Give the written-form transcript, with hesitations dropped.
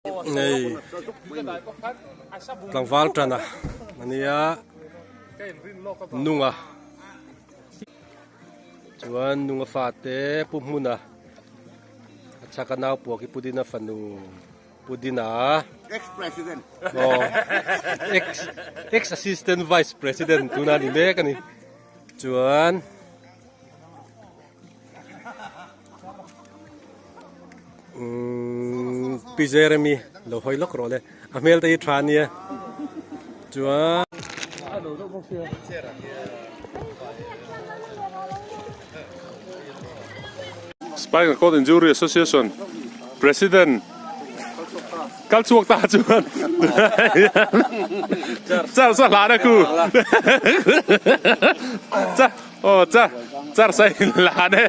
Hei tlangval tana ania nunga chuan nunga fate pu hmuna a chhaka nau puak hi pudina fanu pudina ex president aw ex ex assistant vice president tuna ni mek ani chuan. Umm Pi Jeremy lo hawi lawk rawh le a hmel te hi tha ania chuan Spinal Cord Injury Association President kal chhuak ta chuan char sa hlan a ku cha aw cha char sa in hlan e.